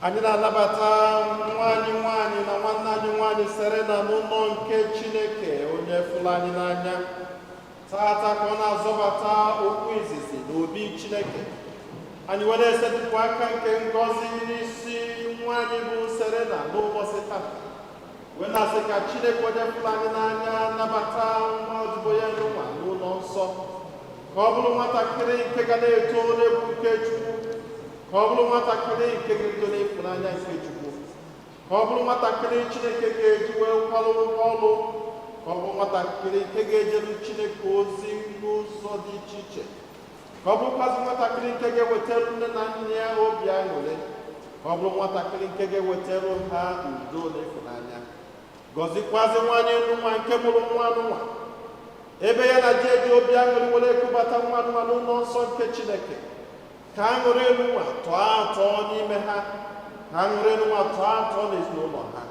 Anyị na-anabata nwa anyị nwaanyị na nwanne anyị nwaanyị Serena n'ụlọ nke Chineke onye fụrụ anyị n'anya. Tata ka ọ na-azọbata ụkwụ izizi n'obi Chineke. Anyị were esetịpụ aka nke ngọzi n'isi nwa anyị bụ Serena n'ụbọchị taa, wee na-asị ka Chineke onye fụrụ anyị n'anya nabata nwa odibo ya nwa n'ụlọ nsọ, ka ọ bụrụ nwatakịrị nke ga na-eto n'egwu nke Chukwu, ka ọ bụrụ nwatakịrị nke ga-eto n'ịfụnanya nke Chukwu, ka ọ bụrụ nwatakịrị Chineke ga-eji wee kwalụ ụgwọ ọrụ, ka ọ bụrụ nwatakịrị nke ga-ejeru Chineke ozi n'ụzọ dị iche iche, ka ọ bụrụkwazị nwatakịrị nke ga-ewetara nne na nna ya obi aṅụrị, ka ọ bụrụ nwatakịrị nke ga-ewetara ha udo na ịfụnanya. Gọzikwazị nwaanyị nwa nke mụrụ nwa nwa, ebe ya na di eji obi aṅụrị were ekubata nwa nwa n'ụlọ nsọ nke Chineke, ka aṅụrị nwa tọọ atọ n'ime ha, ka aṅụrị nwa tọọ atọ n'ezinụlọ ha,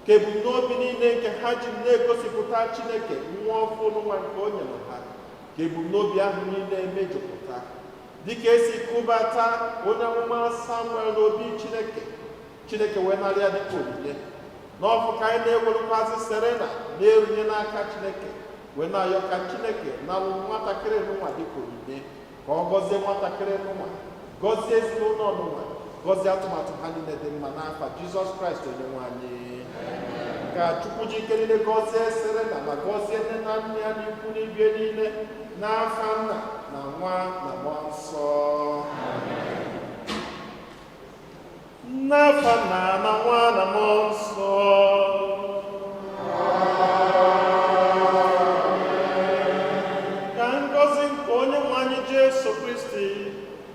ka ebumnobi niile nke ha ji na-egosipụta Chineke nwa ọfụ nwa nke o nyere ha, ka ebumnobi ahụ niile mejupụta. Dịka esi kụbata onye amụma Samuel n'obi Chineke, Chineke wee nara ya dịka onyinye. N'ọfụ ka anyị na-ewerekwazị Serena na-erunye n'aka Chineke, wee na-ayọ ka Chineke nalụ nwatakịrị nwa dịka onyinye, ka ọ gọzie nwatakịrị nwa, gọzie ezinụlọ nwa, gọzie atụmatụ ha niile dị mma n'afa Jizọs Kraịst onye nwe anyị. Ka Chukwu ji ike niile gọzie Serena ma gọzie nne na nna ya na ikwu n'ibie niile n'afa Nna na Nwa na Mmụọ Nsọ. N'afa Nna na Nwa na Mmụọ Nsọ. Ka ngọzi nke onye nwe anyị Jesu Kristi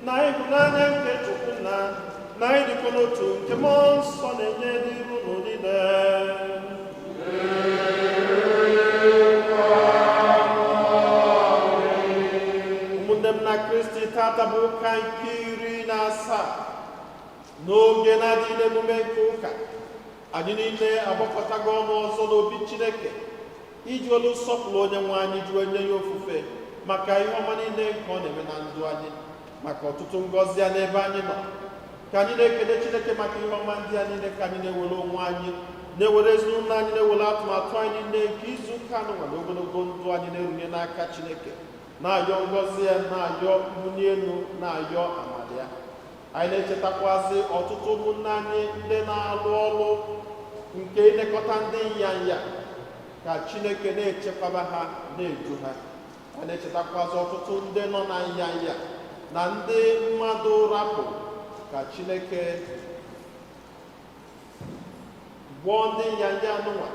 na ịhụnanya nke Chukwu Nna na ịdịkọ n'otu nke Mmụọ Nsọ na-enye dịrị unu niile. Ụmụnne m na Kristi, tata bụ ụka nke 17 n'oge na-adịghị n'emume nke ụka. Anyị niile agbakọtago ọnụ ọzọ n'obi Chineke iji olu nsọpụrụ onye nwe anyị, ji wee nye ya ofufe maka ihe ọma niile nke ọ na-eme na ndụ anyị, maka ọtụtụ ngọzi ya n'ebe anyị nọ. Ka anyị na-ekele Chineke maka ihe ọma ndị a niile, ka anyị na-ewere onwe anyị, na-ewere ezinụlọ anyị, na-ewere atụmatụ anyị niile nke izu ụka anụnwa na ogologo ndụ anyị na-erunye n'aka Chineke, na-ayọ ngọzi ya, na-ayọ mbuli elu, na-ayọ amara ya. Anyị na-echetakwazị ọtụtụ ụmụnne anyị ndị na-alụ ọrụ nke ilekọta ndị nyanya, ka Chineke na-echekwaba ha, na-edu ha. Anyị na-echetakwazị ọtụtụ ndị nọ na nyanya na ndị mmadụ rapụ, ka Chineke gwọọ ndị nyanya anụnwa,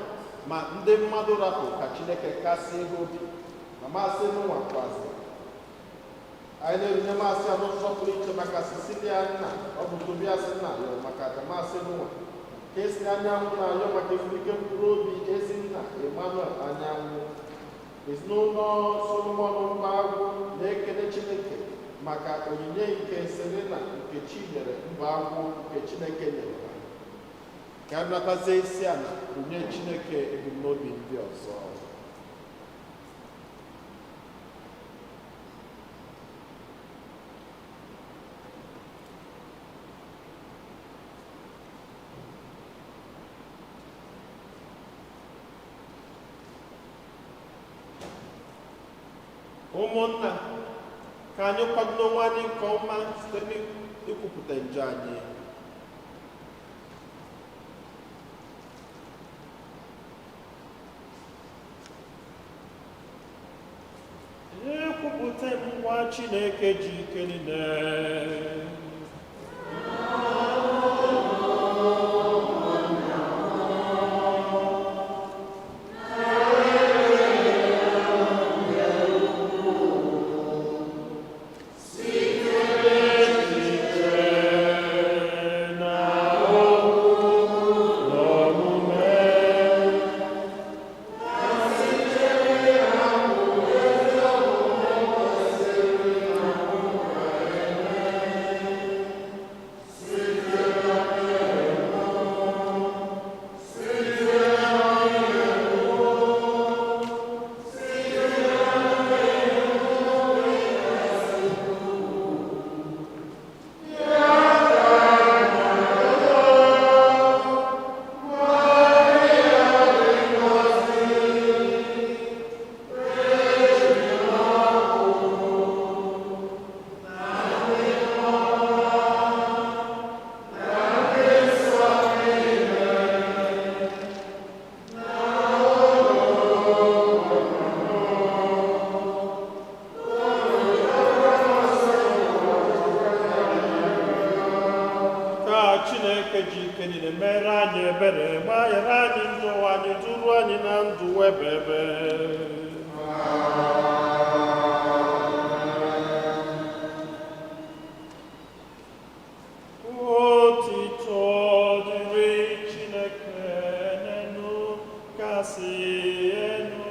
ma ndị mmadụ rapụ ka Chineke kasie ha obi. Ma masị nụnwa kwazi, anyị na-erunye masị a n'ụzọ pụrụ iche maka Cecilia nna, ọ bụ Tobias nna yọrọ maka aja masị nụnwa, ka esi Anyanwụ na-ayọ maka ezumike mkpụrụ obi Ezinna Emmanuel Anyanwụ. Ezinụlọ Solomon Mbagwụ na-ekele Chineke maka onyinye nke Serena nke Chinyere Mbagwụ nke Chineke nyere ha. Ka anyị natazie isi ala runye Chineke ebumnobi ndị ọzọ. Ụmụnna, ka anyị kwado onwe anyị nke ọma site n'ikwupụta njọ anyị. Ekwupụta m nwa Chineke ji ike niile. ike niile mere anyị ebere, gbaghara anyị njọ anyị, duru anyị na ndụ ebebe. Otito dịrị Chineke n'elu kasị elu.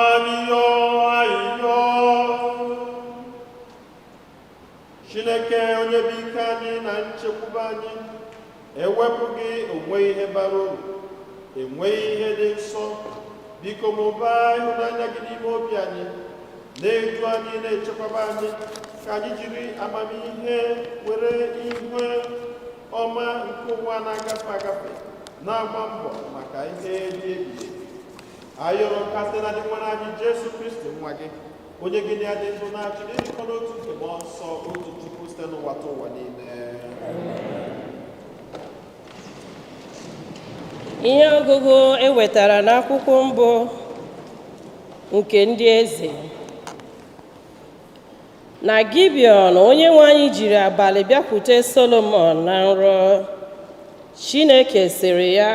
Ayịyọ, ayịyọ. Chineke onye bụ ike anyị na nchekwube anyị, ewepụ gị onweghị ihe bara uru, enweghị ihe dị nsọ. Biko mụbaa ịhụnanya gị n'ime obi anyị, na-edu anyị, na-echekwaba anyị, ka anyị jiri amamihe were ihe ọma nke ụwa na-agafe agafe na-agba mbọ maka ihe dị ebighị ebi. Ayọrọ ka site na Dinwenụ anyị Jesu Kristi nwa gị, onye gị na ya dị ndụ na-achị n'ịdịkọ n'otu nke Mmụọ Nsọ, otu Chukwu, site n'ụwa ta ụwa niile. Ihe ọgụgụ e wetara n'akwụkwọ mbụ nke Ndị Eze. Na Gibiọn, onye nwe anyị jiri abalị bịakwute Solomọn na nrọ. Chineke sịrị ya,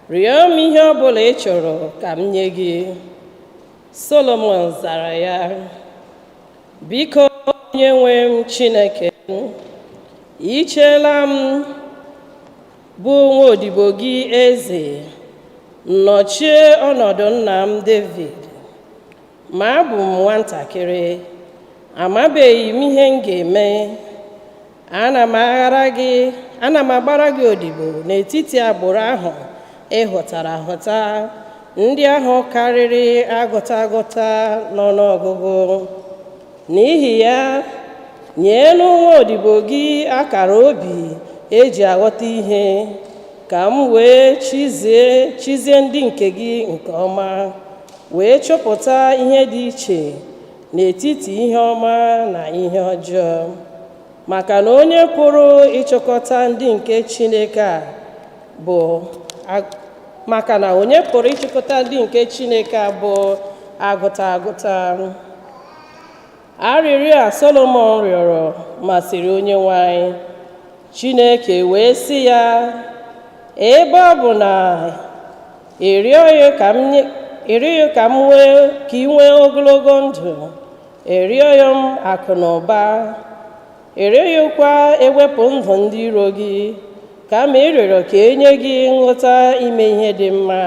"Rịọ m ihe ọ bụla ị chọrọ ka m nye gị." Solomọn zara ya, "Biko, onye nwe m Chineke m, Icheela m bụ nwa odibo gị eze, nnọchie ọnọdụ nna m Devid. Ma abụ m nwatakịrị, amabeghị m ihe m ga-eme. Ana m agbara gị odibo n'etiti agbụrụ ahụ ị hụtara ahụta, ndị ahụ karịrị agụta agụta n'ọnụọgụgụ. N'ihi ya, nyeenụ nwa odibo gị akara obi eji aghọta ihe, ka m wee chizie ndị nke gị nke ọma, wee chọpụta ihe dị iche n'etiti ihe ọma na ihe ọjọọ. Maka na onye pụrụ ịchịkọta ndị nke Chineke a bụ maka na onye pụrụ ịchịkọta ndị nke Chineke a bụ agụta agụta. Arịrịọ a Solomọn rịọrọ masịrị Onyenwe anyị. Chineke wee sị ya, ebe ọ bụ na ịrịọghị ka m nwee ka ị nwee ogologo ndụ, ịrịọghị m akụ na ụba, ịrịọghịkwa ewepụ ndụ ndị iro gị, kama ị rịọrọ ka e nye gị nghọta ime ihe dị mma.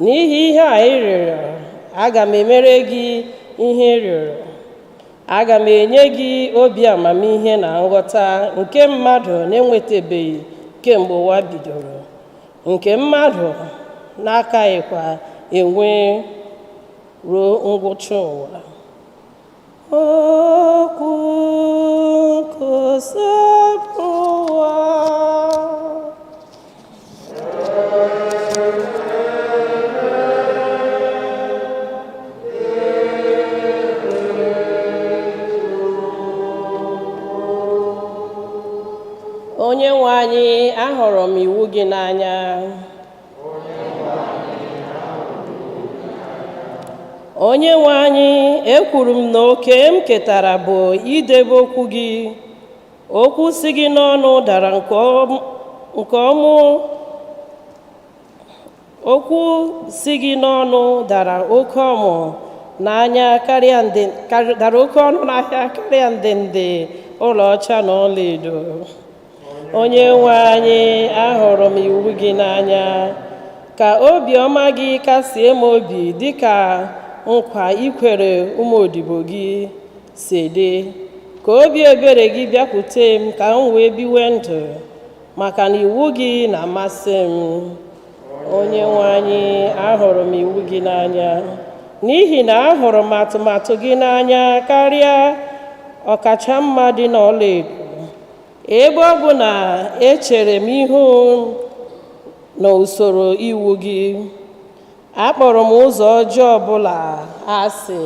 N'ihi ihe a ị rịọrọ, aga m emere gị ihe ị rịọrọ. Aga m enye gị obi amamihe na nghọta nke mmadụ na-enwetabeghị kemgbe ụwa bidoro, nke mmadụ na-akaghịkwa enwe ruo ngwụcha ụwa. Okwu nke Osebụrụwa. Onye nwe anyị, ahụrụ m iwu gị n'anya. Onye nwe anyị, ekwuru m na oke m ketara bụ idebe okwu gị. Okwu si gị n'ọnụ dara nke ọmụ. Okwu si gị n'ọnụ dara oke ọmụ n'anya karịa dara oke ọnụ n'ahịa karịa ndende ọlaọcha na ọlaedo. Onye nwe anyị, ahụrụ m iwu gị n'anya. Ka obiọma gị kasie m obi dịka nkwa ikwere ụmụ odibo gị si dị. Ka obi ebere gị bịakwute m ka m wee biwe ndụ, maka na iwu gị na-amasị m. Onye nwe anyị, ahụrụ m iwu gị n'anya, n'ihi na ahụrụ m atụmatụ gị n'anya karịa ọkacha mma dị n'ọlaedo. Ebe ọ bụ na echere m ihu na usoro iwu gị, akpọrọ m ụzọ ọjọọ ọbụla asị.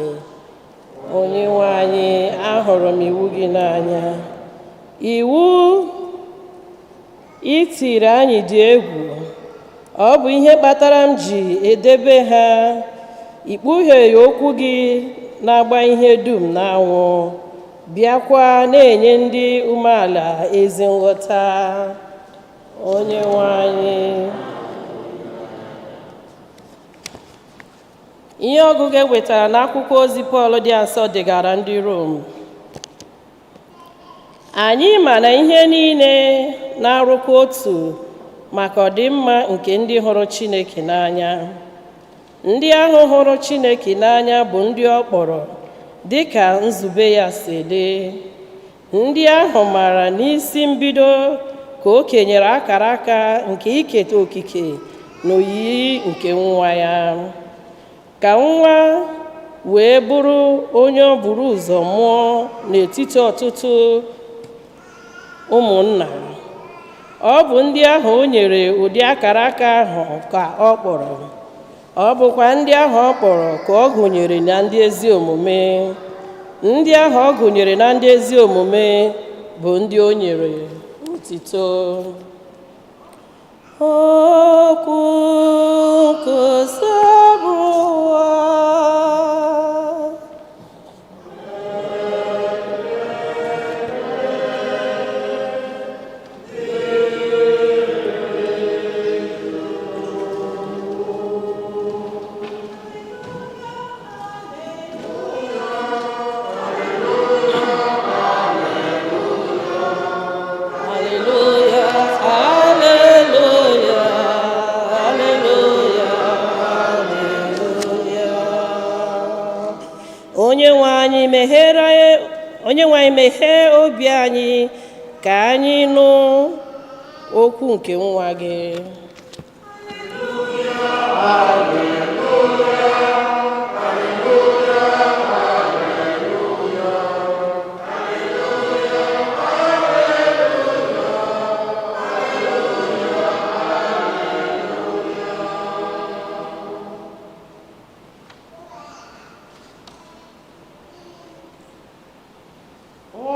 Onye nwe anyị, ahụrụ m iwu gị n'anya. Iwu itiri anyị dị egwu, ọ bụ ihe kpatara m ji edebe ha. Ikpugheghị okwu gị na-agba ihe dum n'anwụ, bịakwa na-enye ndị umeala ezi nghọta. Onye nwe anyị. Ihe ọgụgụ e wetara n'akwụkwọ ozi Pọl dị asọ degara ndị Rom. Anyị ma na ihe niile na-arụkọ otu maka ọdịmma nke ndị hụrụ Chineke n'anya. Ndị ahụ hụrụ Chineke n'anya bụ ndị ọ kpọrọ dịka nzube ya si dị. Ndị ahụ maara n'isi mbido ka o kenyere akara aka nke iketa okike na oyiyi nke nwa ya, ka nwa wee bụrụ onye ọ buru ụzọ mụọ n'etiti ọtụtụ ụmụnna. Ọ bụ ndị ahụ o nyere ụdị akara aka ahụ ka ọ kpọrọ. Ọ bụkwa ndị ahụ ọ kpọrọ ka ọ gụnyere na ndị ezi omume. Ndị ahụ ọ gụnyere na ndị ezi omume bụ ndị o nyere otito. Okwu nke Osebụrụwa. Onye nwe anyị, meghee obi anyị ka anyị nụ okwu nke nwa gị.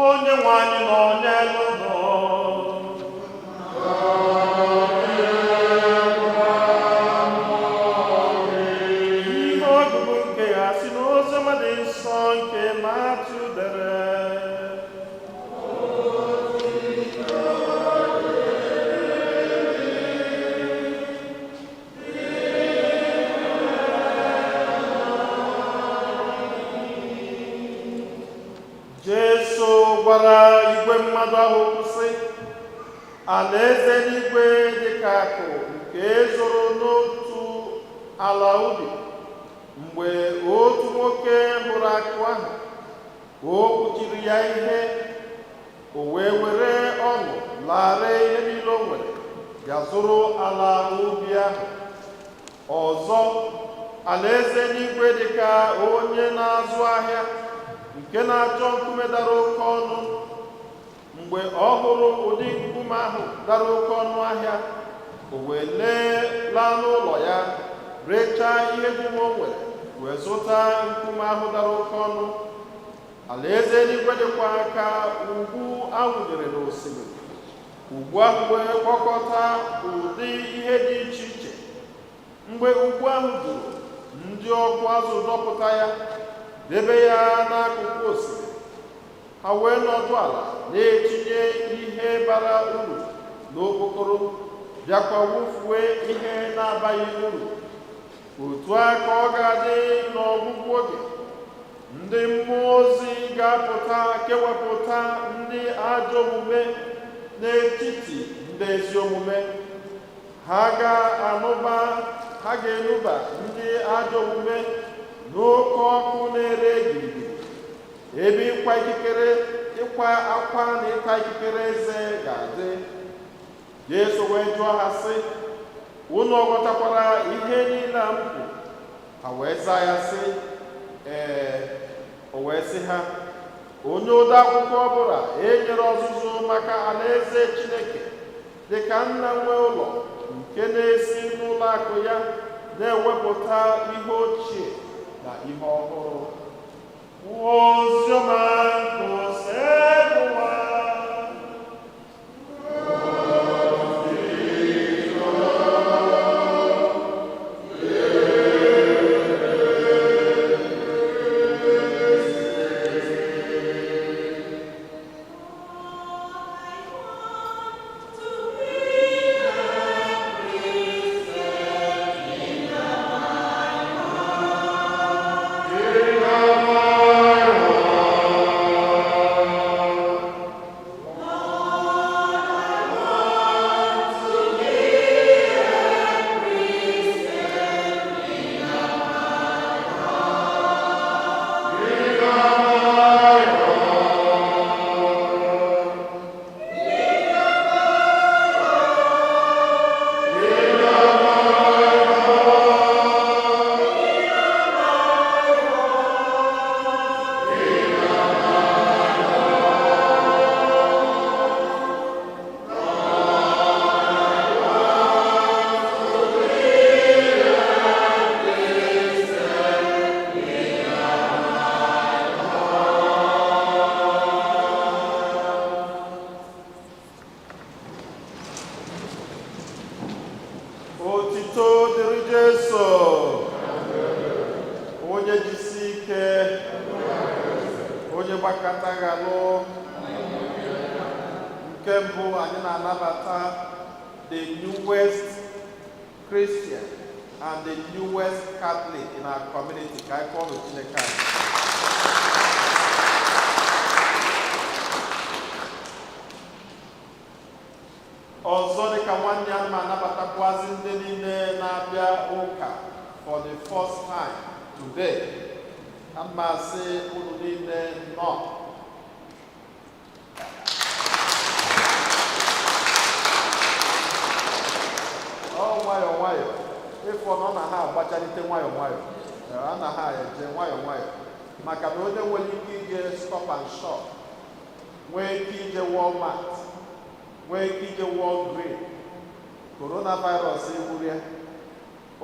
Onye nwe anyị nọ n'elu ụlọ. Ihe ọgụgụ nke ya si n'Oziọma dị nsọ nke Matiu dere. Jesu gwara igwe mmadụ ahụ okwu sị, alaeze eluigwe dị ka akụ nke e zoro n'otu ala ubi. Mgbe otu nwoke hụrụ akụ ahụ, o kpuchiri ya ihe, o wee were ọṅụ lara ihe niile o nwere, bịa zụrụ ala ubi ahụ. Ọzọ, alaeze eluigwe dị ka onye na-azụ ahịa nke na-achọ nkume dara oke ọnụ. Mgbe ọ hụrụ ụdị nkume ahụ dara oke ọnụ ahịa, o wee lee laa n'ụlọ ya, rechaa ihe dum o nwere, wee zụta nkume ahụ dara oke ọnụ. Alaeze eluigwe dịkwa ka ugwu awụnyere n'osimiri. Ugwu ahụ wee kpọkọta ụdị ihe dị iche iche. Mgbe ugwu ahụ juru, ndị ọkụ azụ dọpụta ya, debe ya n'akụkụ osimiri. Ha wee nọdụ ala na-etinye ihe bara uru n'okpokoro, bịakwa wụfue ihe na-abaghị uru. Otu a ka ọ ga-adị n'ọgwụgwụ oge. Ndị mmụọ ozi ga-apụta kewapụta ndị ajọ omume n'etiti ndị ezi omume. Ha ga-enuba ndị ajọ omume n'oke ọkụ na-ere girigiri, ebe ịkwa akwa na ịta ikikere eze ga-adị. Jesu wee jụọ ha sị, unu ọ ghọtakwara ihe niile a m kwuru? Ha wee zaa ya sị, ee. O wee sị ha, onye ode akwụkwọ ọbụla e nyere ọzụzụ maka alaeze Chineke dị ka nna nwe ụlọ nke na-esi n'ụlọ akụ ya na-ewepụta ihe ochie na ihe ọhụrụ. Oziọma nke Osebụwa. Otito dịrị Jesu. Onye jisi ike, onye gbakọta ghalụ. Nke mbụ, anyị na-anabata the newest Christian and the newest Catholic in our community. Ka anyị kpọọ Chineke anyị. Ọzọ, dịka nwanne ya, ma anabatakwazi ndị niile na-abịa ụka for the first time today. Amasị unu niile nọ. ụfọdụ ọ na ha agbachalite nwayọọ nwayọọ. A na ha eje nwayọọ nwayọọ, maka na onye nwere ike ije Stop and Shop, nwee ike ije Walmart, nwee ike ije Walgreen, coronavirus egburu ya.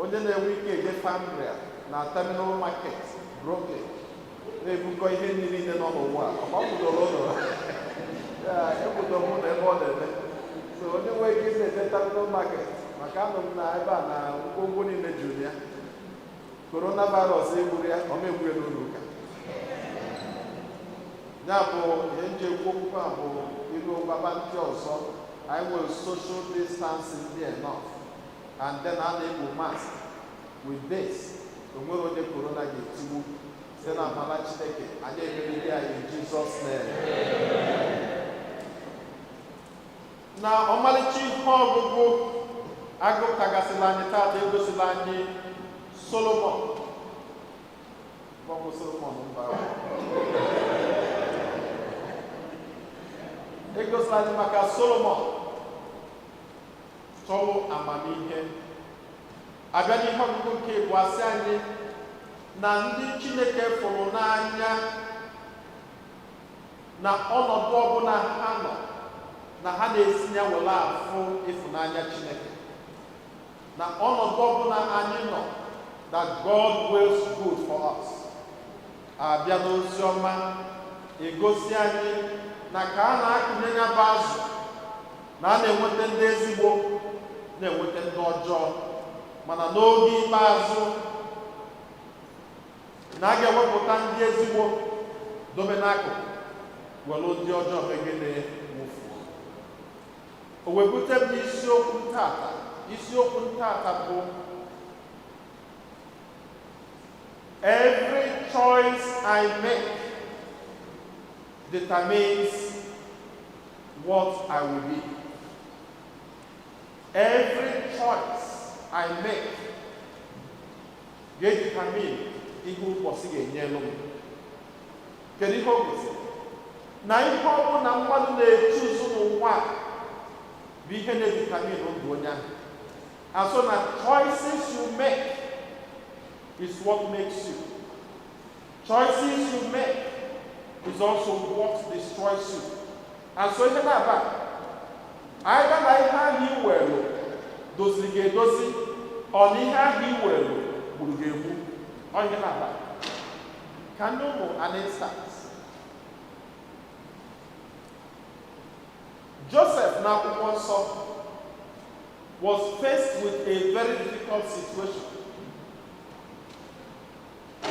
Onye na-enwe ike eje Fambria na Terminal Market, Brooklyn, na-ebukọ ihe niile nọ n'ụwa, ọgbapụdoro ụlọ ya, ekwudo m na ebe ọ na-eme. So onye nwee ike isi eje Terminal Market, maka anụ m na ebe a na ngwongwo niile juru ya, coronavirus egburu ya, ọ ma-egbu ya n'ụlọ ụka. Ya bụ ihe nji ekwu okwu a bụ ilu gwaba ndị ọzọ, anyị nwere social distancing dị enough, and then a na-ekpu mask. With this, onwere onye corona ga-etigbu. Site na amara Chineke, anyị emeriri anyị in Jesus' name. Na ọmalịcha ihe ọgụgụ agụtagasịla anyị taata, egosila anyị Solomon. Ọ bụ Solomon mba, egosila anyị maka Solomon chọwụ amamihe. Abịa n'ihe ọgụgụ nke ịbụọ, asị anyị na ndị Chineke fụrụ n'anya, na ọnọdụ ọbụla ha nọ na ha na-esi ya were afụ ịfụnanya Chineke, na ọnọdụ ọbụla anyị nọ, that God wills good for us. Abịa n'ozi ọma, egosi anyị na ka a na-akụnye ya bụ azụ, na a na-enweta ndị ezigbo, na-enweta ndị ọjọọ, mana n'oge ikpeazụ na a ga-ewepụta ndị ezigbo dobe n'akụkụ, were ndị ọjọọ megide wụfuo. O wee bute m n'isiokwu ntata. Isiokwu ntata bụ "Every choice I make determines what I will be." Every choice I make ga-determine ihe ụbọchị ga-enyelu m. Kedu ihe o gosiri? Na ihe ọ bụla mmadụ na-echuzu n'ụwa a bụ ihe na-determine ndụ onye ahụ. And so na choices you make is what makes you. Choices you make is also what destroys you. And so ihe na-aba, either na ihe ahụ i were doziri gị edozi, ọ na ihe ahụ i were gburu gị egbu. Ọ ihe na-aba ka ndị ụmụ. An instance, Joseph n'akwụkwọ nsọ was faced with a very difficult situation.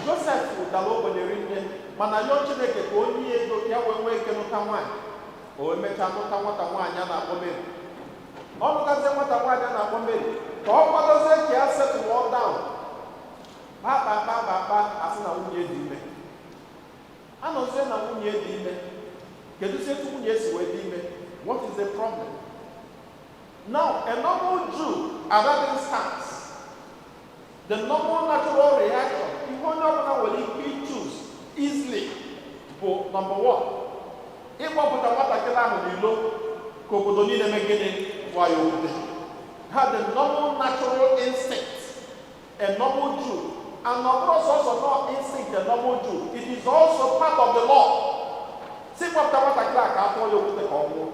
Joseph dara ogbenye rinne, mana yọọ Chineke ka o nye ego ka ya wee nwee ike nụta nwaanyị. O wee mechaa nụta nwata nwaanyị a na-akpọ Mary. Ọ nụtazie nwata nwaanyị a na-akpọ Mary, ka ọ kwadozie ka ya settle down, kpa kpa kpa kpa kpa, asị na nwunye dị ime. Anọzie na nwunye dị ime, kedu si etu nwunye si wee dị ime? What is the problem now? A normal Jew at that instance, the normal natural reaction, ihe onye ọbụla nwere ike choose easily bụ number one, ịgbapụta nwatakịrị ahụ n'ilo ka obodo niile mee gịnị? Gwa ya okwute. Ha the normal natural instinct, a normal Jew, and ọ bụrụ sọsọ no instinct a normal Jew, it is also part of the law, si gbapụta nwatakịrị a ka a tụọ ya okwute ka ọ nwụọ.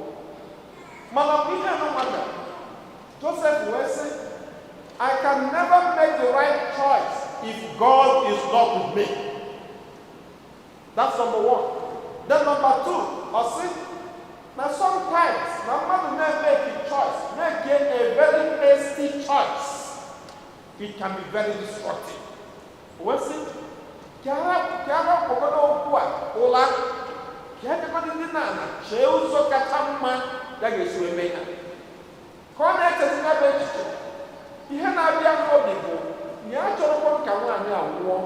Mana mgbe ihe anụ nwata Joseph wee sị, "I can never make the right choice if God is not with me." That's number one. Then number two, ọ sị na sometimes na mmadụ na-emeke choice, make a very hasty choice, it can be very destructive. O wee sị ka ara kpọkọrọ okwu a ụla, ka edekọta ndị na ana chee ụzọ kacha mma ya ga-esi wee mee ha. Ka ọ na-echezi ya bụ echiche, ihe na-abịa n'obi bụ ya chọrọkwa ka nwaanyị a nwụọ,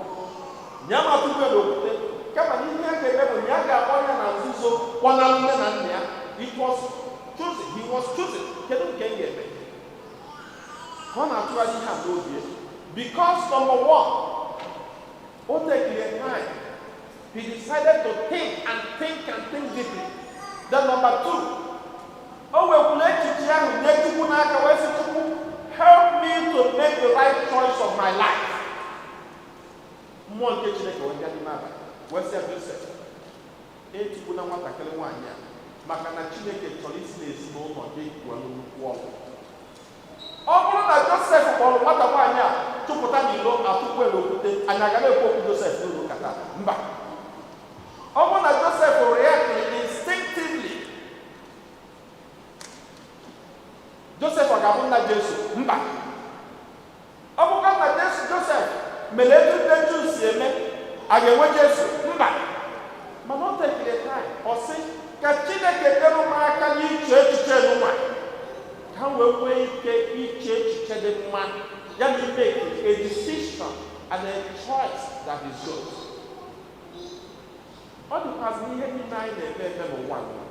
ya ma tupu ya n'okwute, kama na ihe a ga-eme bụ ya ga-akpọ ya na nzuzo, kpọnalụ nne na nna ya. It was choosing, he was choosing, kedu nke m ga-eme? Ka ọ na-atụgharị ihe a n'obi ya, because number one, o tekiri time, he decided to think and think and think deeply. Then number two, o wekwuru echiche ahụ nye Chukwu n'aka, wee sị, "Chukwu, help me to make the right choice of my life. Mmụọ nke Chineke wee bịa n'ime abalị wee sị ya, "Joseph, etigbuna nwatakịrị nwaanyị a, maka na Chineke chọrọ isi n'ezinụlọ gị wee nnukwu ọgwụ." Ọ bụrụ na Joseph kpọrọ nwata nwaanyị a chụpụta n'ilo, atụkwu okwute, anyị agaghị ekwu okwu Joseph n'ụlọ ụka taa. Mba. Ọ bụrụ na Joseph react instinctively, Joseph ọ ga-abụ nna Jesu? Mba. Ọ bụkwa na Jesu, Joseph mere etu ndị Juu si eme, a ga-enwe Jesu? Mba. Mana o tekiri time, ọ sị ka Chineke nyere m aka n'iche echiche n'ụwa, ka m wee nwee ike iche echiche dị mma, ya na make a decision and a choice that is good. Ọ dịkwazị n'ihe niile anyị na-eme eme n'ụwa nwa.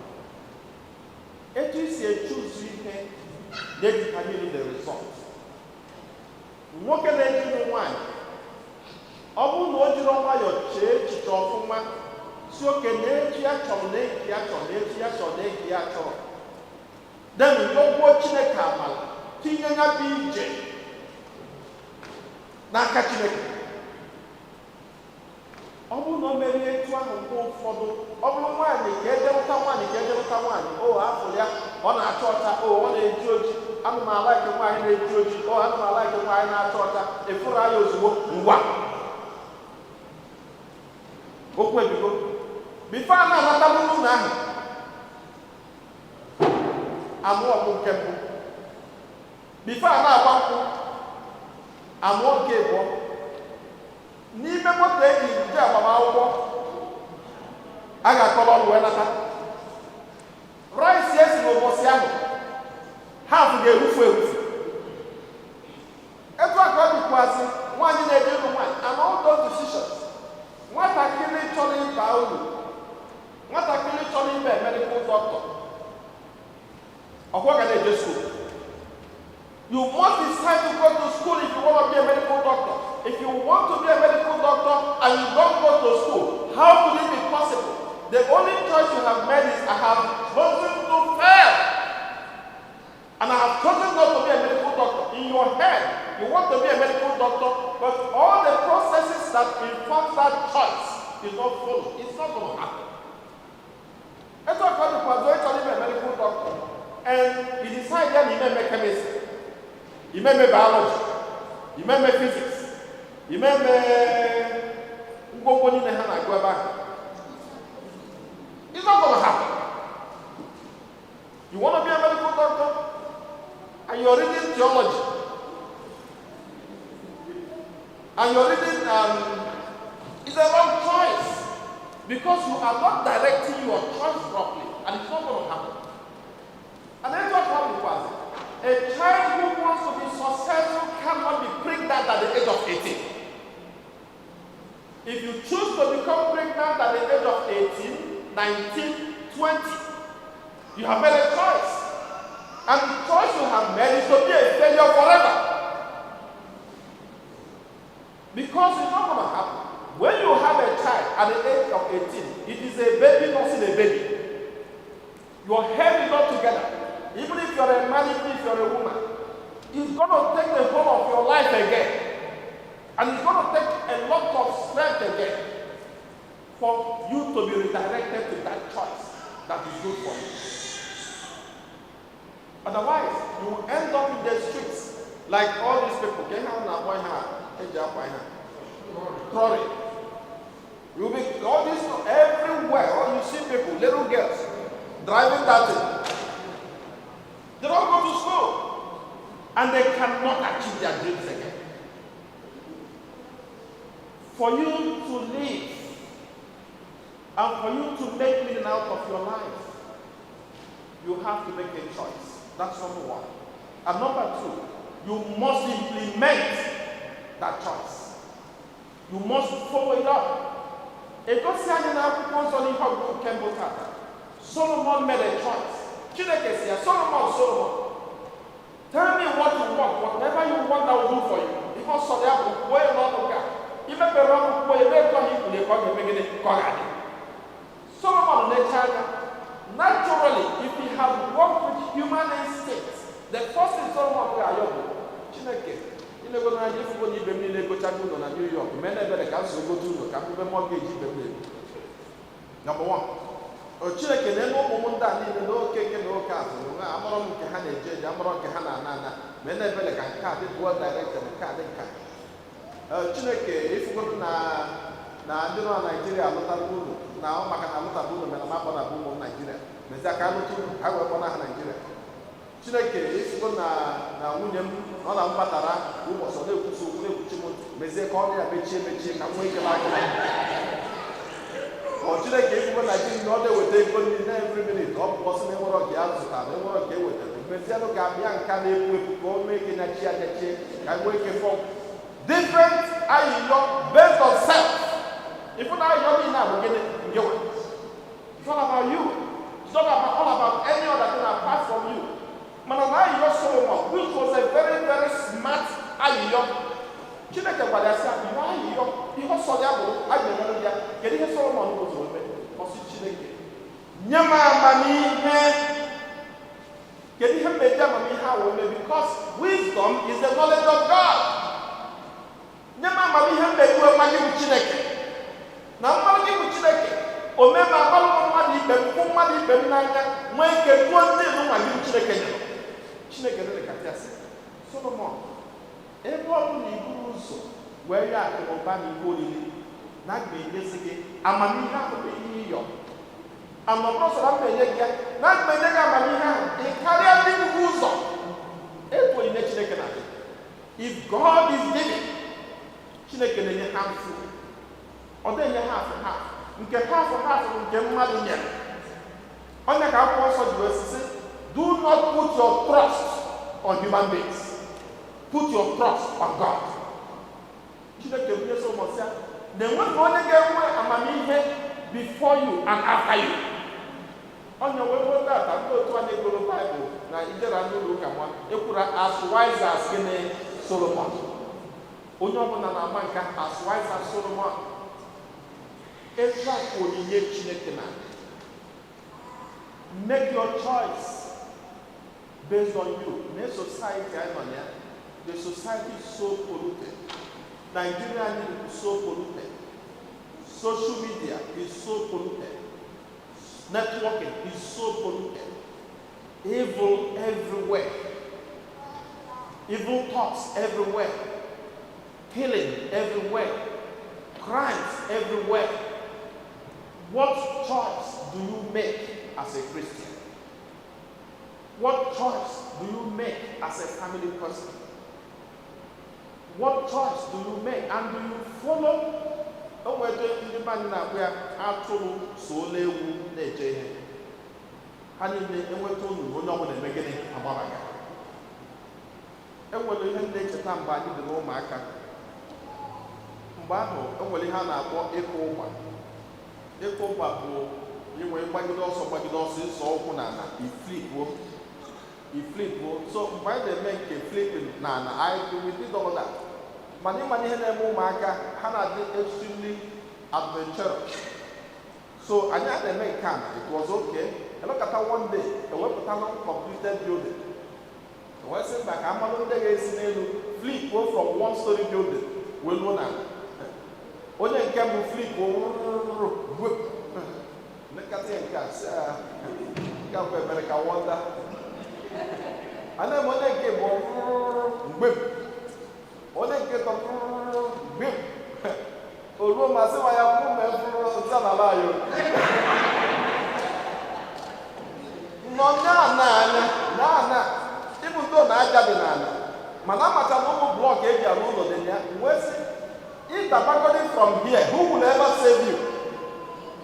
Etu isi echuzu ihe na-edetermine the result. Nwoke na-eji ụmụ nwaanyị, ọ bụrụ na o jiri nwayọọ chee echiche ọfụma, si oke na etu ya chọrọ na eki ya chọrọ na etu ya chọrọ na eki ya chọrọ, then yọgbuo Chineke amala, tinye ya bụ ije n'aka Chineke. Ọ bụrụ na o merie etu ahụ, mgbe ụfọdụ ọ bụrụ nwaanyị ka ejerụta nwaanyị, ka ejerụta nwaanyị, o afọ ya ọ na-acha ọcha, o ọ na-eji oji, ana m a-like nwaanyị na-eji oji, o ana m a-like nwaanyị na-acha ọcha, efuru anya ozugbo, ngwa, okwu ebigo. Before a na-anata n'ụlọ ahụ, amụọ ọgwụ nke mbụ. Before a na-agba nkwụ, amụọ nke abụọ. N'ime moto eji je agbamakwụkwọ, a ga-akọrọ ọnụ wee nata rice esi n'ụbọchị ahụ, half ga-erufu erufu. Etu a ka ọ dịkwazị nwaanyị na-eje ịlụ nwaanyị and all those decisions. Nwatakịrị chọrọ ịba uru, nwatakịrị chọrọ ịba medical doctor, ọkwa ga na-eje school. You must decide to go to school if you want to be a medical doctor. If you want to be a medical doctor and you don't go to school, how could it be possible? The only choice you have made is, "I have chosen to fail and I have chosen not to be a medical doctor." In your head, you want to be a medical doctor, but all the processes that inform that choice is not followed. It's not going to happen. Etu a ka ọ dịkwa onye chọrọ ime medical doctor and you decide ya na ime chemistry, ime biology, ime physics, ime ngwongwo niile ha na-agụ ebe ahụ. It's not going to happen. You want to be a medical doctor and you're reading theology and you're reading, it's a wrong choice because you are not directing your choice properly and it's not going to happen. And then what happened was, a child who wants to be successful cannot be pregnant at the age of 18. If you choose to become pregnant at the age of 18, 19, 20, you have made a choice. And the choice you have made is to be a failure forever. Because it's not going to happen. When you have a child at the age of 18, it is a baby nursing a baby. Your head is not together. Even if you're a man, even if you're a woman, it's going to take the whole of your life again. And it's going to take a lot of strength again for you to be redirected to that choice that is good for you. Otherwise, you will end up in the streets like all these people. Okay, how now boy ha? Trolley. You will be all this everywhere. All you see people, little girls, driving that thing. They don't go to school. And they cannot achieve their dreams again. For you to live and for you to make meaning out of your life, you have to make a choice. That's number one. And number two, you must implement that choice. You must follow it up. Egosi anyị na akwụkwọ nsọ n'ihe ọgụgụ nke mbụ tata. Solomon made a choice. Chineke si ya, "Solomon, Solomon, tell me what you want. Whatever you want, I will do for you." Ihe ọsọ ya bụ kwuo ya n'ọnụ ka imepere ọnụ kwuo ya na-eto ha ikwulie ka ọ ga-eme gịnị, ka ọ ga-adị. Solomon na-eche anya. Naturally, if he had worked with human instinct, the first thing Solomon ga-ayọ bụ, "Chineke, Ilego n'anya ifugo na ibe m niile egochago ụlọ na New York, mee na ebere ka m zụgodo ụlọ ka m kwube mortgage ibe m na-ebu. Number one, o Chineke na-eme ụmụ m ndị a niile n'oke nke na oke azụ na amarọ m nke ha na-eje eje, amarọ nke ha na-ana ana, mee na ebere ka nke a dị well directed, nke a dị nka. Chineke, ifugodo na ndị nọ na Naijiria alụtara unu na ọ maka na alụtabụ unu mere ma akpọ na bụ ụmụ Naijiria mezie ka alụta unu ha wee kpọ n'aha Naijiria. Chineke, ifugo na nwunye m na ọ na m batara ụbọchị ọ na-ekwusi okwu na-ekwuchi m, mezie ka ọnụ ya mechie mechie ka m nwee ike laa. Ọ Chineke, ifugo na di m na ọ na-eweta ego nri na every minute, ọ bụ ọsị na enwere nke ya zụtara, enwere nke ewetara, mezienụ ka abịa nka na-epu epu ka o mee ike nyachie anyachie ka nwee ike fọ. Different ayịyọ based on self. Ifu na ayịyọ niile a bụ gịnị? Ngewa. It's all about you. It's not about all about any other thing apart from you. Mana na ayịyọ Solomon, which was a very, very smart ayịyọ, Chineke gwara ya sị yọọ ayịyọ ihe ọsọ ya bụrụ a ga-emerụ ya. Kedu ihe Solomon gozoro eme? Ọsị, "Chineke, nye m amamihe." Kedu ihe mmeji amamihe a wee mee? Because wisdom is the knowledge of God. Nye m amamihe mmeji wee gwa gị bụ Chineke na mmadụ gị bụ Chineke ome ma agbalụ m mmadụ ikpe m, fụ mmadụ ikpe m n'anya, nwee ike duo ndị nwa gị bụ Chineke nyere. Chineke dịrị ka ya sị Solomon, ebe ọ bụ na iburu ụzọ wee ya akụ na ụba na ihe oriri na aga m enyezi gị amamihe ahụ bụ ihe ịyọ amabụrụ sọrọ m na-enye gị ya, na aga m enye gị amamihe ahụ ị karịa ndị buru ụzọ. Etu onyinye Chineke na-adị, if God is giving, Chineke na-enye handful, ọ na-enye half half. Nke half half bụ nke mmadụ nyere onye ka akwụkwọ nsọ ji wee sị, "Do not put your trust on human beings, put your trust on God." Chineke bunye Solomon sị ya na enweghị onye ga-enwe amamihe before you and after you. Onye wee nwee tata ndị otu anyị gụrụ Baịbụl na ijera n'ụlọ ụka nwa ekwura as wise as gịnị? Solomon. Onye ọbụla na-ama nke as wise as Solomon. Etu a ka onyinye Chineke na make your choice based on you. Na society anyị nọ na ya, the society is so polluted. Nigeria anyị is so polluted. Social media is so polluted. Networking is so polluted. Evil everywhere, evil thoughts everywhere, killing everywhere, crimes everywhere. What choice do you make as a Christian? What choice do you make as a family person? What choice do you make, and do you follow? O nwere ndị be anyị na-akpụ ya atụrụ so ewu na-eche ihe ha niile enweta unu, onye ọbụla eme gịnị? Agbabaga. Enwere ihe m na-echeta mgbe anyị dị n'ụmụaka. Mgbe ahụ enwere ihe a na-akpọ ịkụ ụgba. Ịkụ ụgba bụ inwe gbagide ọsọ, gbagide ọsọ, ịzọ ụkwụ n'ala, iflipuo, iflipuo. So mgbe anyị na-eme nke flipping n'ala anyị, we did all that. Mana ịma ihe na-eme ụmụaka, ha na-adị extremely adventurous. So anyị a na-eme nke a, it was okay. Elokata one day, ewepụtala completed building, wee sị mba, ka amalụ ndị ga-esi n'elu flipuo from one story building wee luo n'ala. Onye nke mbụ flipuo, nekata ya nke a sị, "Ah, nke a bụ ebere ka wonder." Ana m onye nke bụ mgbe m onye nke tọ mgbe m o ruo ma sị ma ya mụ mee fụrụ nsị n'ala anyị nọ na anya na ana ịbụ ndo na aja dị n'ala, mana amacha na ụmụ block eji arụ ụlọ dị na ya. Wee sị, ịdabagodi from here, who will ever save you?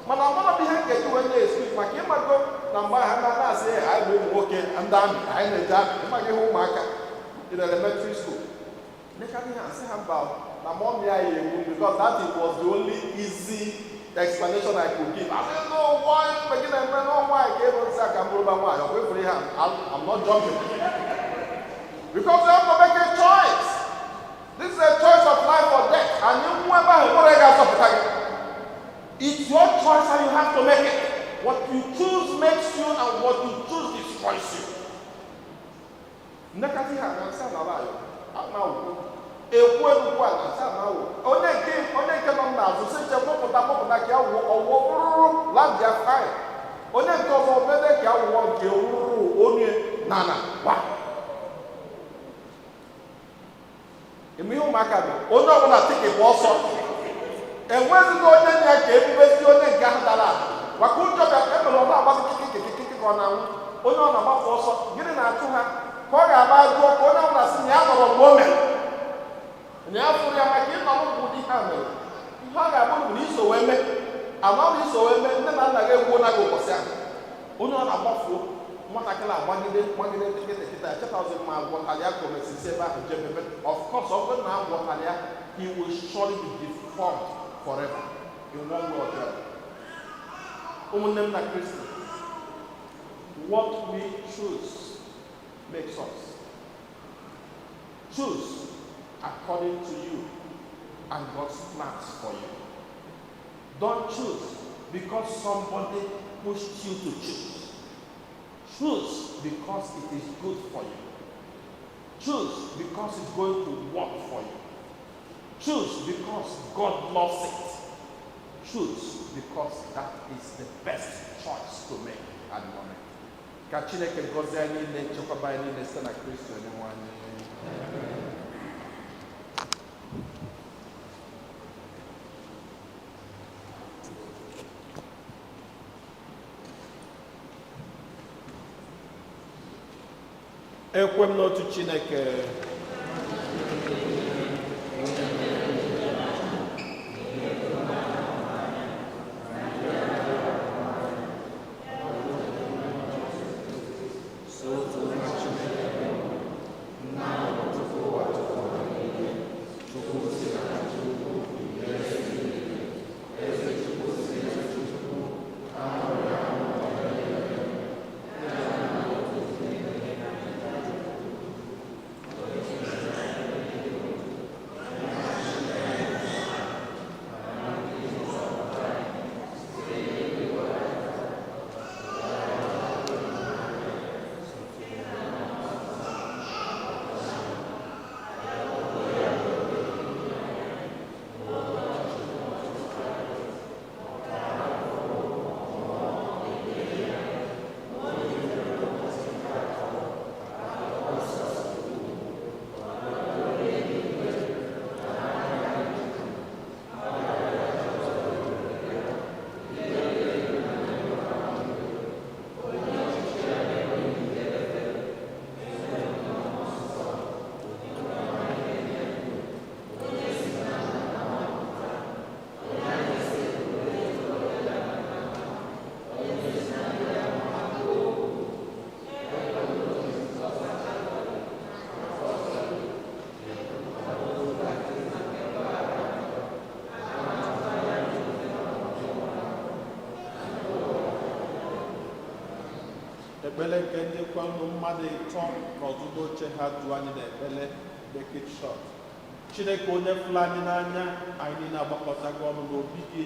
Mana amara m ihe nkeji wee na-excuse maka ịmago na mgbe ahụ na na-asị anyị bụ ụmụ nwoke ndị amị, anyị na-eje amị, ịmaghị ihe ụmụaka in elementary school. Nekadị ha asị ha mba na mommy anyị egbu, because that it was the only easy explanation I could give. I said, "No, why mgbe gị na-eme na nwaanyị ka ego nsị aka m bụrụba nwaanyị?" Ọ kwefuru ihe a, I'm not jumping because you have to make a choice. This is a choice of life or death, and nwa ebe ahụ nwere ga-azọpụta gị. It's your choice and you have to make it. What you choose makes you and what you choose destroys you. Nnekasị ha na nsị ala ayọ ama ukwu. Ekwu enukwu ala sa na awụ onye nke nọ m n'azụ si nche kpọpụta kpọpụta ka ya wụọ ọwụọ rụrụ land ya fine. Onye nke ọzọ mede ka ya wụọ nke rụrụ onye na na wa eme ihe. Ụmụaka bụ onye ọbụla tikipụ ọsọ, enwezighị onye nye ka ebubezi onye nke ahụ dara ada maka ụjọ ka emere. Ọ na-agbasi kikikikikiki ka ọ na-anwụ. Onye ọ na-agbapụ ọsọ, gịnị na-achụ ha ka ọ ga-agba jụọ ka onye ọbụla sị na ya nọrọ mgbe o mere na ya fụrụ ya, maka ịnọrọ mgbe ụdị ha mere ihe ọ ga-abụ bụ na iso wee mee ama bụ iso wee mee. Nne na nna gị egwuo na gị ụbọchị ahụ. Onye ọ na-agbafuo, nwatakịrị agbagide gbagide kịta kịta, echetazi mma agwọtara ya ka o mesisi ebe ahụ jebebe. Of course, ọ bụrụ na agwọtara ya, he will surely be deformed forever in one way or the other. Ụmụnne m na Kristi, what we choose makes us. Choose according to you and God's plans for you. Don't choose because somebody pushed you to choose. Choose because it is good for you. Choose because it's going to work for you. Choose because God loves it. Choose because that is the best choice to make at the moment. Ka Chineke gọzie anyị niile, chekwaba anyị niile site na Kristi onye nwe anyị. Ekwe m n'otu Chineke, Ekpele nke ndị kwanụ mmadụ ịtọ n'ọdụdụ oche ha du anyị n'ekpele. Make it short. Chineke onye fụrụ anyị n'anya, anyị niile agbakọtago ọnụ n'obi gị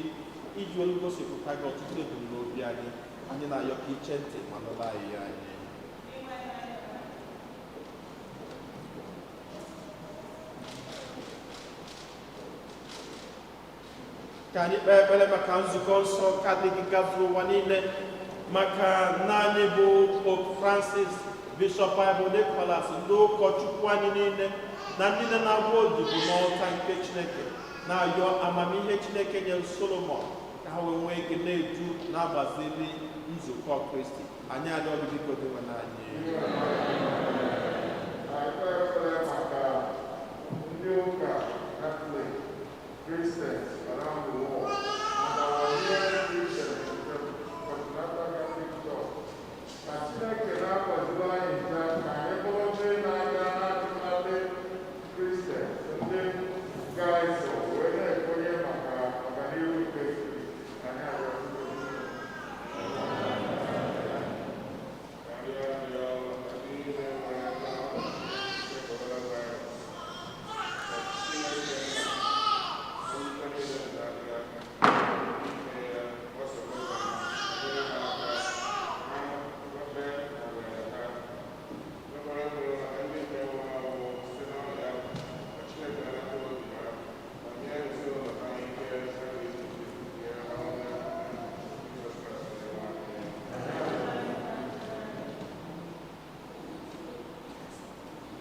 iji olu gosipụta gị ọtụtụ ebumnobi anyị. Anyị na-ayọ ka iche ntị ma nụrụ anyị ya anyị. Ka anyị kpee ekpere maka nzukọ nsọ Katọlik gazuru ụwa niile, maka nna anyị bụ Pope Francis, Bishọp anyị bụ Nicholas, ndị ụkọchukwu anyị niile na ndị niile na-agba odibo n'ọta nke Chineke, na-ayọ amamihe Chineke nyere Solomon ka ha wee nwee ike na-edu na-agbaziri nzukọ Kristi. Anyị arịọ gị, biko, dịwe n'anyị. Na-ekpe ekpere maka ndị ụka Catholic Christians around the world and our dear Christians in the Continental Catholic Church. Ka Chineke na-akwaziri anyị ncha ka anyị bụrụ ndị na-aga n'atụmatụ Christians, ndị ga-eso wee na-ekwenye maka ọganihu nke Kristi. Anyị arịọ Chukwu. Karịa arịọ maka niile.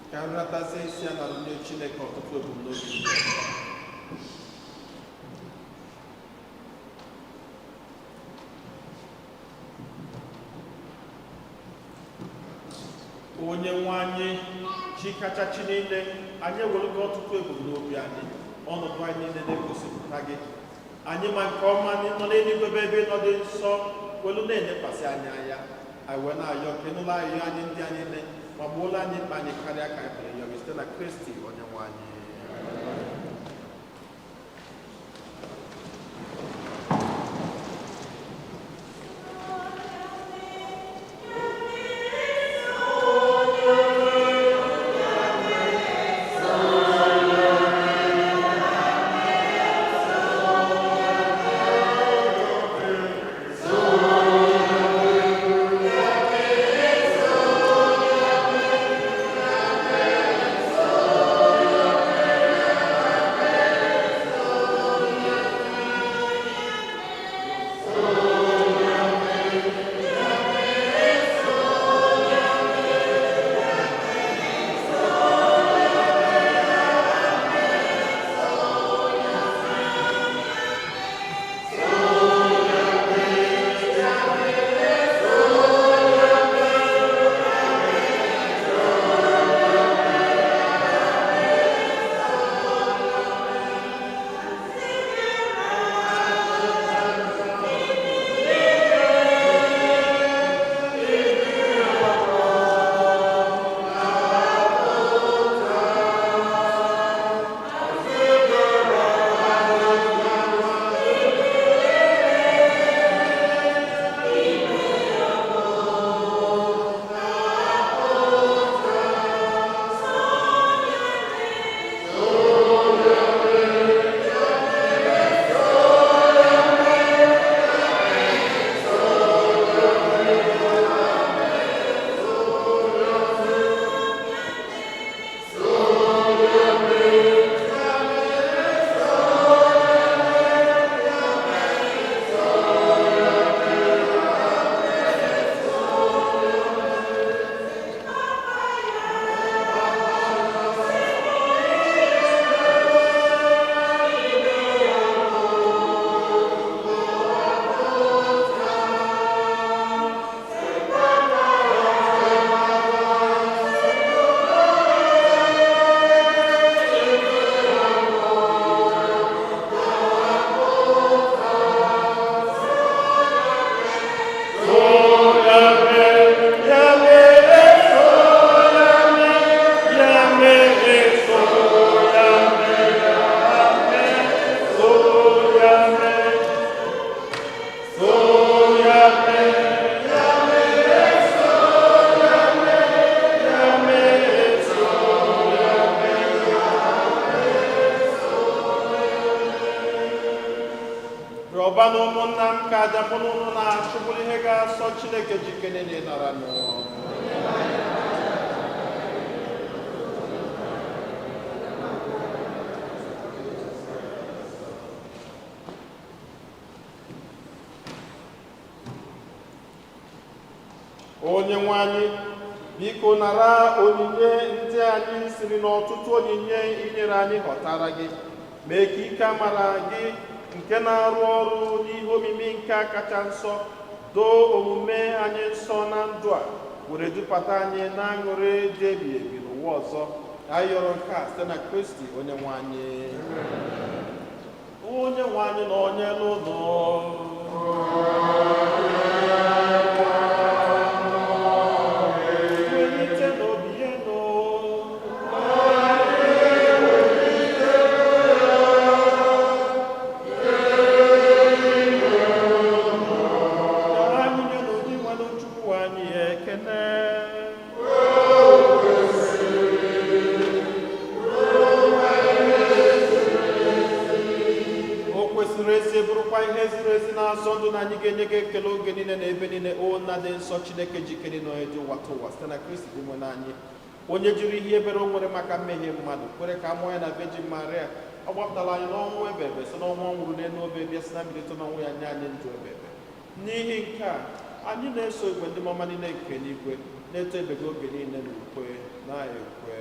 Ka anyị natazie isi a na nye Chineke ọtụtụ ebumnobi ndị ọzọ. Onye nwe anyị, chi kacha chi niile, anyị ewelugo ọtụtụ ebumnobi anyị, ọnọdụ anyị niile na-egosipụta gị. Anyị ma nke ọma na ị nọ n'eluigwe bụ ebe ị nọ dị nsọ, welu na-elekwasị anyị anya. Anyị wee na-ayọ ka ị nụla ayịyọ anyị ndị anyị niile ma gbuola anyị mkpa anyị karịa ka anyị pụrụ ịyọ gị, site na Kristi onye nwe anyị. Rịọba na ụmụnna m ka aja mụ na ụnụ na-achụ bụrụ ihe ga-asọ Chineke jikere na ịnara nụ. Onye nwe anyị, biko nara onyinye ndị anyị siri n'ọtụtụ onyinye inyere anyị ghọtara gị. Mee ka ike amara gị nke na-arụ ọrụ n'ihe omimi nke a kacha nsọ doo omume anyị nsọ na ndụ a, were dupụta anyị na aṅụrị dị ebighị ebi n'ụwa ọzọ. Anyị yọrọ nke a site na Kristi onye nwe anyị. Onye nwe anyị na onye n'ụlọ. Welite n'obi enu. Ka anyị nye n'ụdị nwere Chukwu anyị ekene. O kwesịrị ezi, bụrụkwa ihe ziri ezi na-azọ ndụ na anyị ga-enye gị ekele oge niile na ebe niile, o nna dị nsọ, Chineke jikere na onye dị ụwa tụ ụwa, site na Kristi dị nwe anyị, onye jiri ihe ebere o nwere maka mmehie mmadụ kwere ka a mụọ ya na Virgin Maria. Ọ gbapụtara anyị n'ọnwụ ebebe site n'ọnwụ ọ nwụrụ n'elu obe, bịa si na mbilite n'ọnwụ ya nye anyị ndụ ebebe. N'ihi nke a, anyị na-eso igwe ndị mama niile nke n'igwe na-eto ebe gị oge niile na ukwe na-ekwe.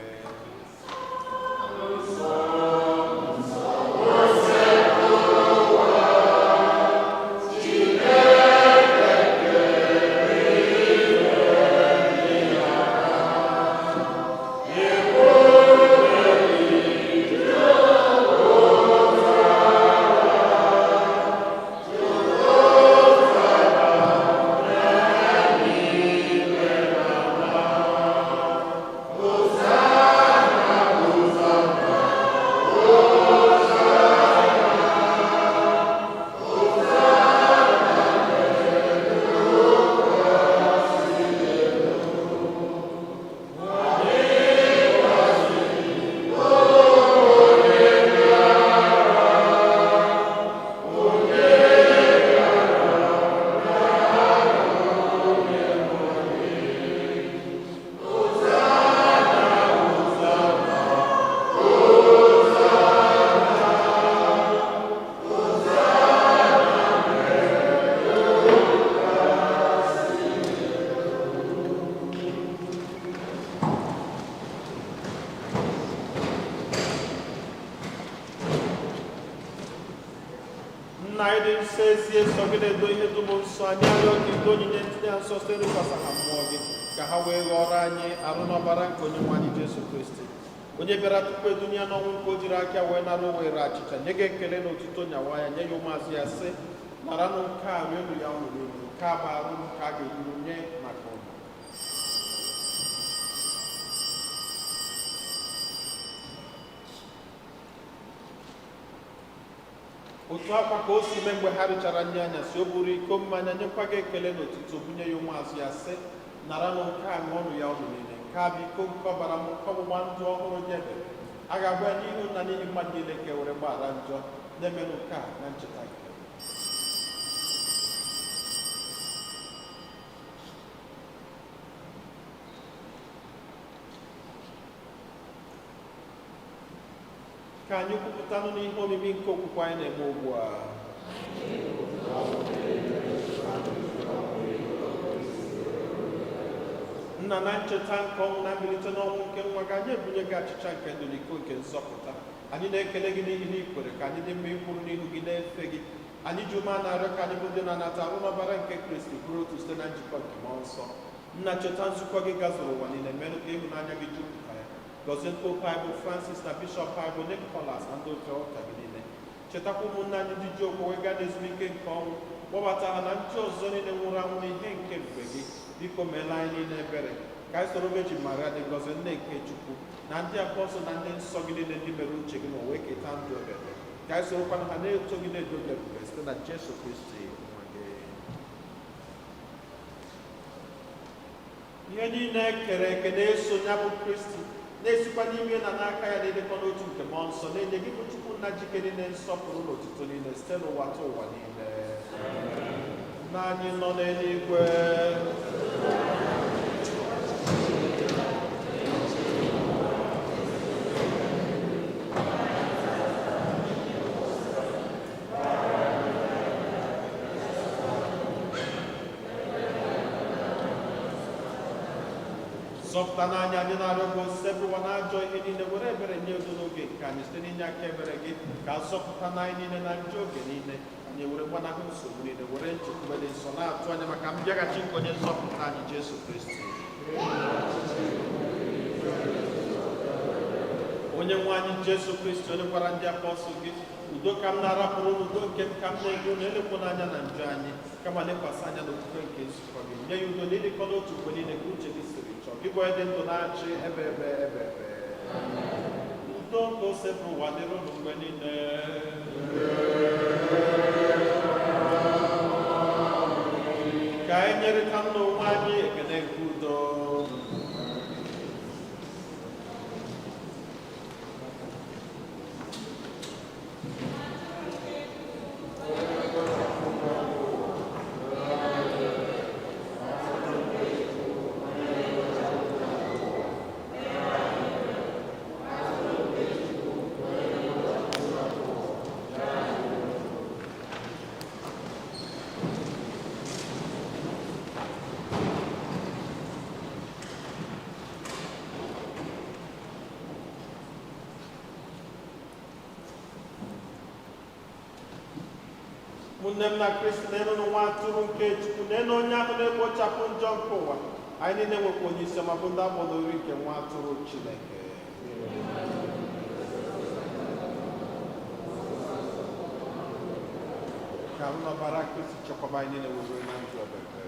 Nna anyị dị nsọ, ezie sọ gị na-edo ihe dum nsọ. Anyị arịọ gị, do onyinye ntinye ha nsọ site n'ịkwasa ha mmụọ gị, ka ha wee ghọrọ anyị arụ n'ọbara nke onye nwe anyị Jesu Kristi, onye bịara tupu edunye ya n'ọnwụ nke o jiri aka wee nara o were achịcha nye gị ekele na otuto, nyawa ya, nye ya ụmụazụ ya, sị: "Naranụ nke a, rienụ ya unu niile. Nke a bụ arụ m nke a ga-eburu nye maka unu." Otu akwa ka o si mee mgbe ha richara nri anyasị, o buru iko mmanya, nyekwa gị ekele na otuto, bunye ya ụmụazụ ya, sị: "Naranụ nke a, ṅụọnụ ya unu niile. Nke a bụ iko nke ọbara m nke ọgbụgba ndụ ọhụrụ dị ebere. A ga-agba ya n'ihu na n'ihi mmadụ niile ka e were gbaghara njọ. Na-emenụ nke a na ncheta nke m." Ka anyị kwupụtanụ n'ihe omimi nke okwukwe anyị na-eme ugbu a. Nna, na ncheta nke ọnwụ na mbilite n'ọnwụ nke nwa gị, anyị ebunye gị achịcha nke ndụ na iko nke nzọpụta. Anyị na-ekele gị n'ihi na ị kwere ka anyị dị mma ikwuru n'ihu gị na-efe gị. Anyị ji ume na-arịọ ka anyị bụ ndị na-anata arụ n'ọbara nke Kristi bụrụ otu site na njikọ nke mmụọ nsọ. Nna, cheta nzukọ gị gazuru ụwa niile, menụ ka ịhụnanya gị jupụta ya. Gọzie Pope anyị bụ Francis na Bishọp anyị bụ Nicholas na ndị otu ụka gị niile. Chetakwa ụmụnne anyị ndị ji okwukwe gaa n'ezumike nke ọnwụ, kpọbata ha na ndị ọzọ niile nwụrụ anwụ n'ihe nke ebube gị. Biko meela anyị niile ebere, ka anyị soro Virgin Maria dị ngọzi, nne nke Chukwu, na ndị apọstụl na ndị nsọ gị niile ndị mere uche gị ma wee keta ndụ ebebe, ka anyị sorokwana ha na-eto gị, na-edo gị ebube site na Jesu Kristi nwa gị. Ihe niile e kere eke na-eso ya bụ Kristi, na-esikwa n'ime na n'aka ya na-edekọ n'otu nke mmụọ nsọ, na-enye gị bụ Chukwu Nna jike niile nsọpụrụ na otuto niile site n'ụwa ta ụwa niile. Nna anyị nọ n'eluigwe. Zọpụta n'anya, anyị na-arịọ gị, osebụwa na ajọ ihe niile, were ebere nye udo n'oge nke anyị. Site n'inye aka ebere gị, ka zọpụta n'anyị niile na njọ oge niile, anyị were gbanahụ nsogbu niile, were nchekwube dị nsọ na-atụ anya maka mbịaghachi nke onye nzọpụta anyị Jesu Kristi. Onye nwe anyị Jesu Kristi, onye gwara ndị apọstụl gị, "Udo ka m na-arapụrụ unu, udo nke m ka m na-enye unu," elekwana anya na njọ anyị, kama lekwasị anya n'okwukwe nke nzukọ gị, nye ya udo na ịdịkọ n'otu mgbe niile ka uche gị siri chọọ, gị bụ onye dị ndụ na-achị ebe ebe ebe ebe. Udo nke Osebụrụwa dịrị unu mgbe niile. Ka anyị nyerịta nna onwe anyị ekele nke udo. Ụmụnne m na Kristi, na-enu nwa atụrụ nke Chukwu, na-enu onye ahụ na-ekpochapụ njọ nke ụwa. Anyị niile nwekwa onye isi ọma bụ ndị akpọrọ oriri nke nwa atụrụ Chineke. Ka arụ n'ọbara Kristi chekwaba anyị niile were na ndụ ebebe.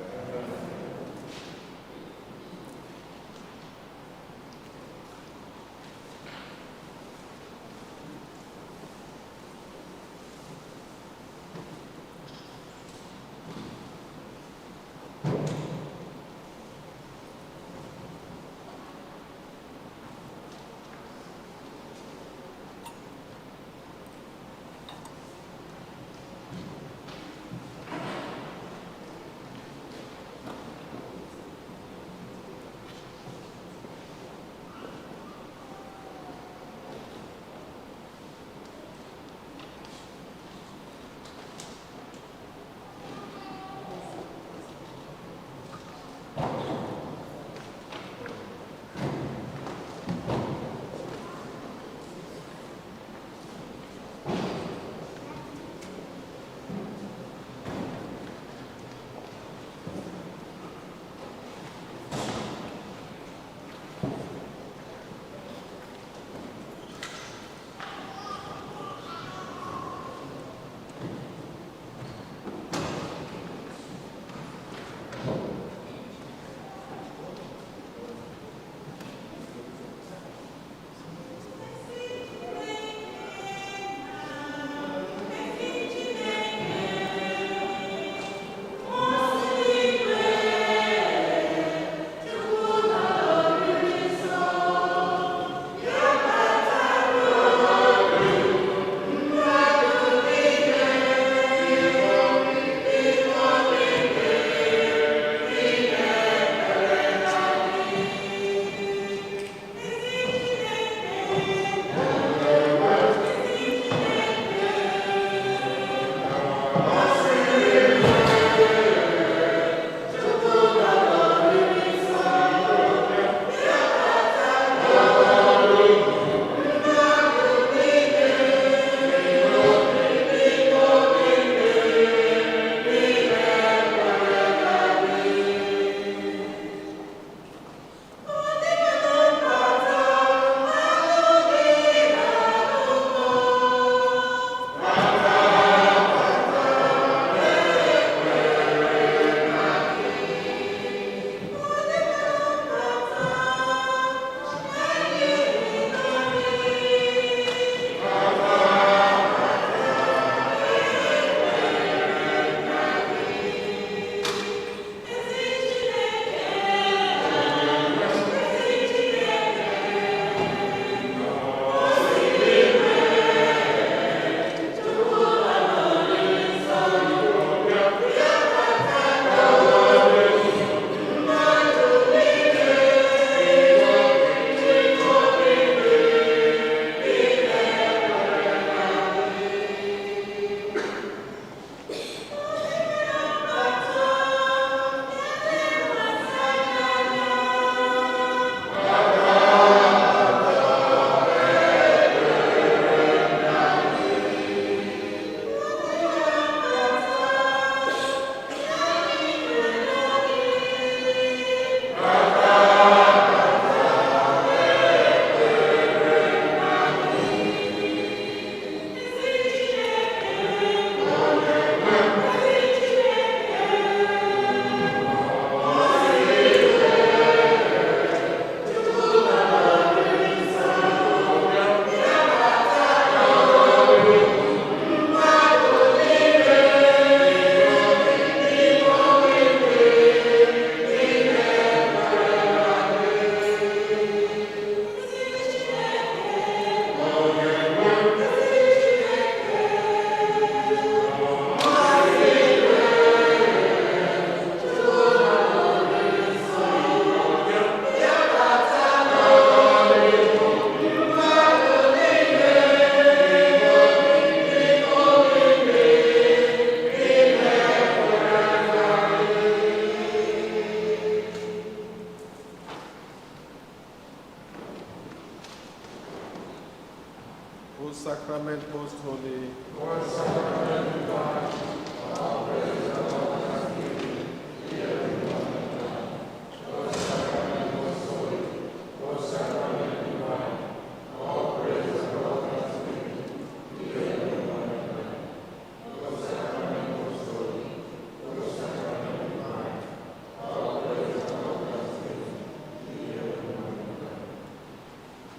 O sacrament most holy,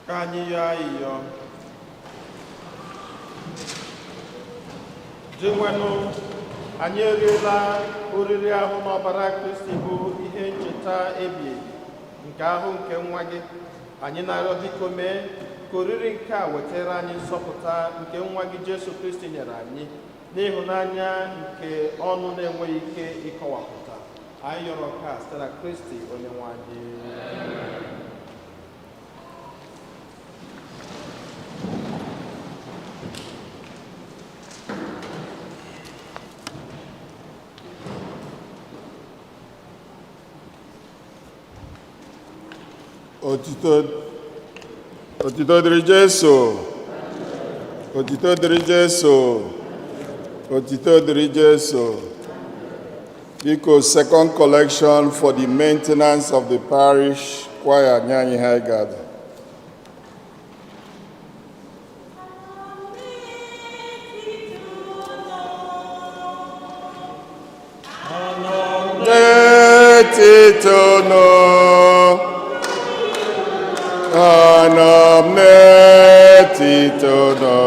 Ka anyị yọọ ayịyọ. Dinwenụ, anyị eriela oriri ahụ n'ọbara Kristi bụ ihe ncheta ebi ebi nke ahụ nke nwa gị. Anyị na-arịọ, biko mee ka oriri nke a wetara anyị nzọpụta nke nwa gị Jesu Kristi nyere anyị n'ịhụnanya nke ọnụ na-enweghị ike ịkọwapụta. Anyị yọrọ nke a site na Kristi onye nwe anyị. Otito dịrị Jesu. Otito dịrị Jesu. Otito dịrị Jesu. Biko, second collection for the maintenance of the parish choir, nye anyị ha gada. N'etiti unu. Anọ m n'etiti unu.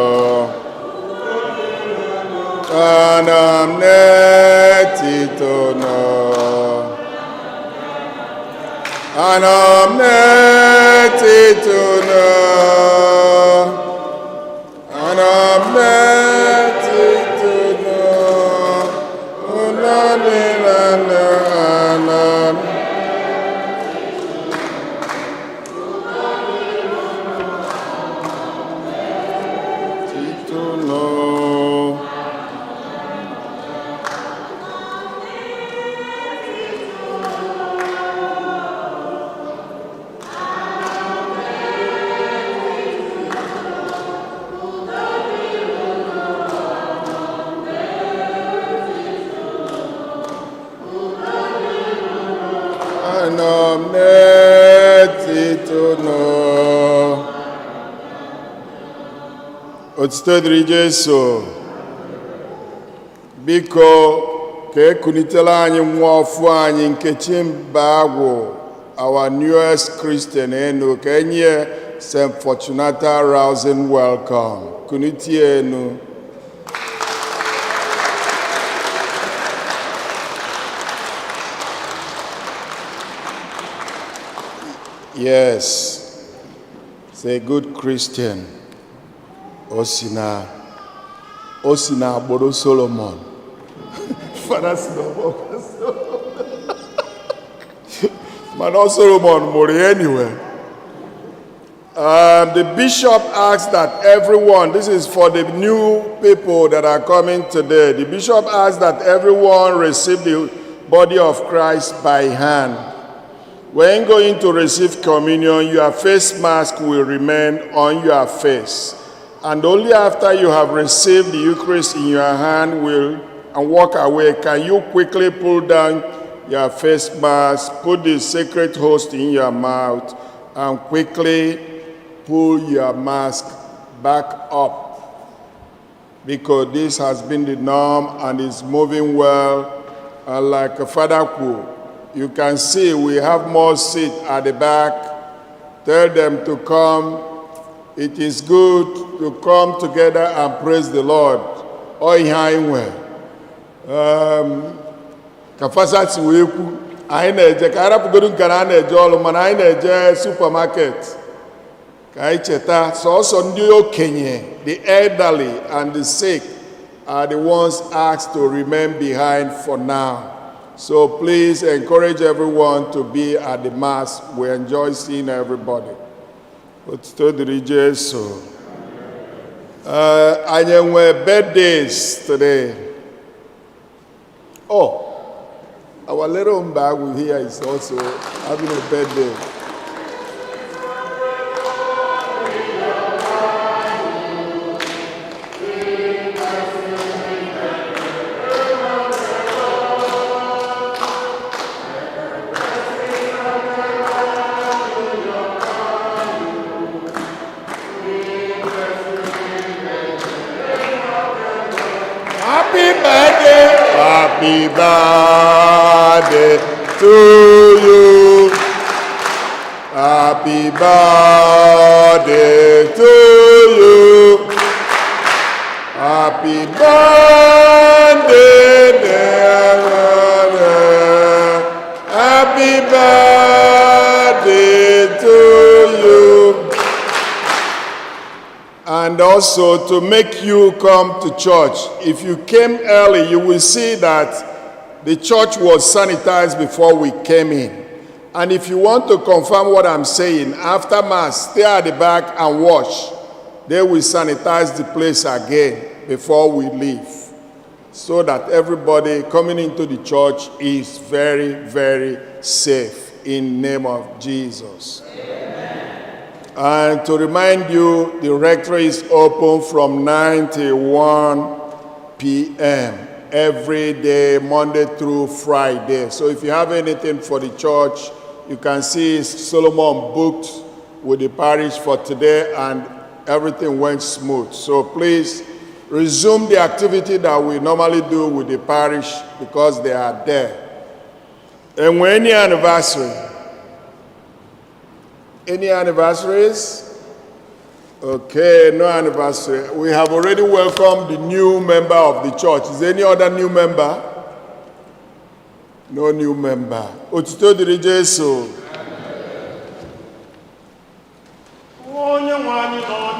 Anọ m n'etiti unu. Anọ m n'etiti unu. Anọ m n'etiti unu. Unu niile anọ m. N'etiti unu. Anọ m n'etiti unu. Otito dịrị Jesu. Biko, ka ekunitela anyị nwa ọfụ anyị, Nkechi Mbagwụ, our newest Christian enu, ka enye St. Fortunata rousing welcome. Kunitie enu. Yes, it's a good Christian. O si na agbụrụ Solomon. Fada si na ọgbọ Solomon. Mana ọ Solomon mụrụ ya anyway. The bishop asked that everyone, this is for the new people that are coming today, the bishop asked that everyone receive the body of Christ by hand. When going to receive communion, your face mask will remain on your face. And only after you have received the Eucharist in your hand will and walk away can you quickly pull down your face mask, put the sacred host in your mouth, and quickly pull your mask back up. Because this has been the norm and is moving well. And like Father Ku, you can see we have more seats at the back. Tell them to come. It is good to come together and praise the Lord. Ọ ihe anyị nwe. Ka fasa si wee kwu, anyị na-eje ka arapụgodu nke na a na-eje ọrụ, mana anyị na-eje supermarket. Ka anyị cheta sọọsọ ndị okenye, the elderly and the sick are the ones asked to remain behind for now. So please encourage everyone to be at the Mass. We enjoy seeing everybody. Otuto dịrị Jesu. Anyị enwe birthdays today. Oh, our little Mbagwu here is also having a birthday. Happy birthday to you. Happy birthday to you. Happy birthday, dear brother. Happy birthday to you. And also to make you come to church. If you came early, you will see that the church was sanitized before we came in. And if you want to confirm what I'm saying, after Mass, stay at the back and wash. They will sanitize the place again before we leave, so that everybody coming into the church is very, very safe in name of Jesus. And to remind you, the rectory is open from 9 to 1 p.m. every day, Monday through Friday. So if you have anything for the church, you can see Solomon booked with the parish for today and everything went smooth. So please resume the activity that we normally do with the parish because they are there. And when any anniversary? Any anniversaries? Okay, no anniversary. We have already welcomed the new member of the church. Is there any other new member? No new member. Otuto dịrị Jesu. Onye nwe anyị nọ.